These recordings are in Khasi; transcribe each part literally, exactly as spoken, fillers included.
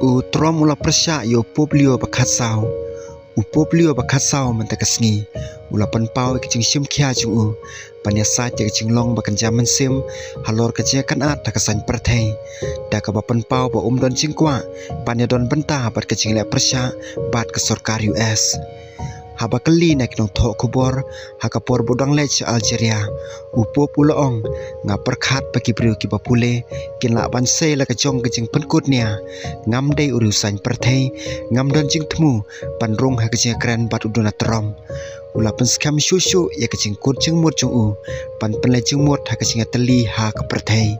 U Trump u la pyrshah ïa u Pope Leo ba khatsaw. U Pope Leo ba khatsaw mynta ka sngi u la pynpaw ïa ka jingshim khia jong u ban ïasaid ïa ka jinglong ba kan jia mynsiem halor ka jingïakynad ha ka saiñ pyrthei, da kaba pynpaw ba um don jingkwah ban ïadon bynta bad ka jingleh pyrshah bad ka sorkar U S. Haba kylli na ki nongthoh khubor ha ka por ba u dang leit sha Algeria, u Pope u la ong, nga pyrkhat ba ki briew kiba pule kin lah ban sei la ka jong ka jingpynkut nia. Ngam dei u riewsaiñ pyrthei, ngam don jingthmu ban rung ha ka jingïakren bad u Donald Trump. U la pynskhem shuh shuh ïa ka jingkut jingmut jong u ban pynleit jingmut ha ka jingïatylli ha ka pyrthei.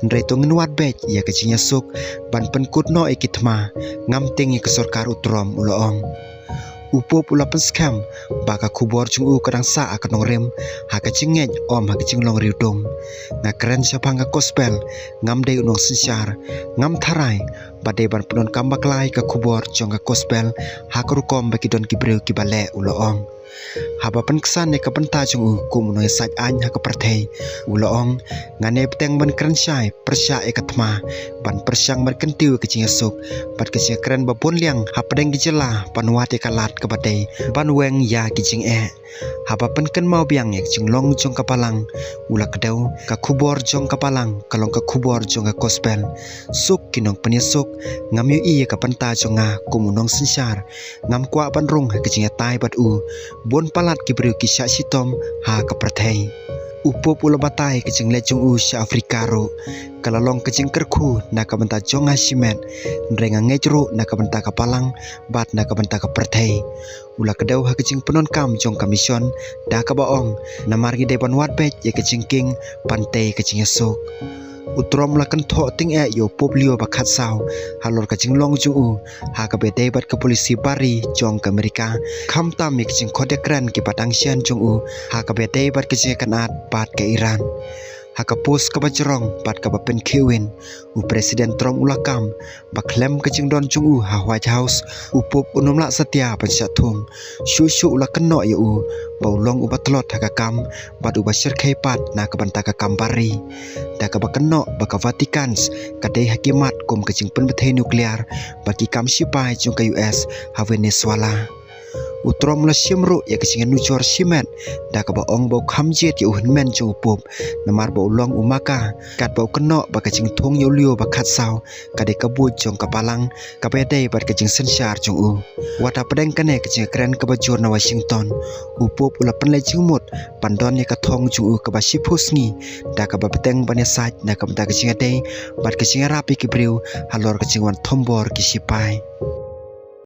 Hynrei to ngin wad beit ïa ka jingïasuk ban pynkut noh ïa ki thma, ngam tieng ïa ka sorkar u Trump, u la ong. U Pope u la pynskhem ba ka khubor jong u ka dang sah ha ka nongrim, ha ka jingngeit, ym ha ka jinglong riewdum. Nga kren shaphang ka gospel, ngam dei u nongsynshar, ngam tharai ba dei ban pyndonkam bakla ïa ka khubor jong ka gospel ha ka rukom ba ki don ki briew kiba leh, u la ong. Haba pynksan ïa ka bynta jong u kum u nongïasaid aiñ ha ka pyrthei, u la ong, nga neh bteng ban kren shai pyrshah ïa ka thma, ban pyrshang ban kyntiew ïa ka jingïasuk bad ka jingïakren ba bun liang hapdeng ki jylla ban wad ïa ka lad kaba dei ban weng ïa ki jingeh. Haba pynkynmaw biang ïa ka jinglong jong ka balang, u la kdew, ka khubor jong ka balang ka long ka khubor jong ka gospel. Suk ki nongpynïasuk, ngam ïohi ïa ka bynta jong nga kum u nongsynshar, ngam kwah ban rung ha ka jingïatai bad u. Bun palat ki briew ki shah shitom ha ka pyrthei. U Pope u la batai ka jingleit jong u sha Afrika ruh, ka la long ka jingkyrkhu na ka bynta jong nga shimet, hynrei nga ngeit ruh na ka bynta ka balang bad na ka bynta ka pyrthei. U la kdew ha ka jingpyndonkam jong ka mission, da kaba ong, namar ngi dei ban wad beit ïa ka jingkieng ban tei ka jingïasuk. U Trump u la kynthoh tyngeh ïa u Pope Leo ba khatsaw halor ka jinglong jong u ha kaba ïadei bad ka polisi bari jong ka Amerika, khamtam ïa ka jingkhot ïakren kiba dang shen jong u ha kaba ïadei bad ka jingïakynad bad ka Iran. Ha ka post kaba jrong bad kaba pynkhih win, u President Trump u la kam ba khlem ka jingdon jong u ha White House, u Pope un ym lah satia ban shah thung. Shuh shuh u la kynnoh ïa u ba u long uba tlot ha ka kam bad uba shyrkhei pat na ka bynta ka kam bari, da kaba kynnoh ba ka Vatican ka dei ha ki mat kum ka jingpynbthei nuklear bad ki kam shipai jong ka U S ha Venezuela. U Trump u la shim ruh ïa ka jingïanujor shimet, da kaba ong ba u kham jied ïa u hynmen jong u Pope namar ba u long u maka, katba u kynnoh ba ka jingthung ïa u Leo ba khatsaw ka dei ka buit jong ka balang kaba ïadei bad ka jingsynshar jong u. Wat hapdeng kane ka jingkren kaba jur na Washington, u Pope u la pynleit jingmut ban don ïa ka thong jong u kaba shiphew sngi, da kaba bteng ban ïasaid na ka bynta ka jingïadei bad ka jingïarap ïa ki briew halor ka jingwan thombor ki shipai.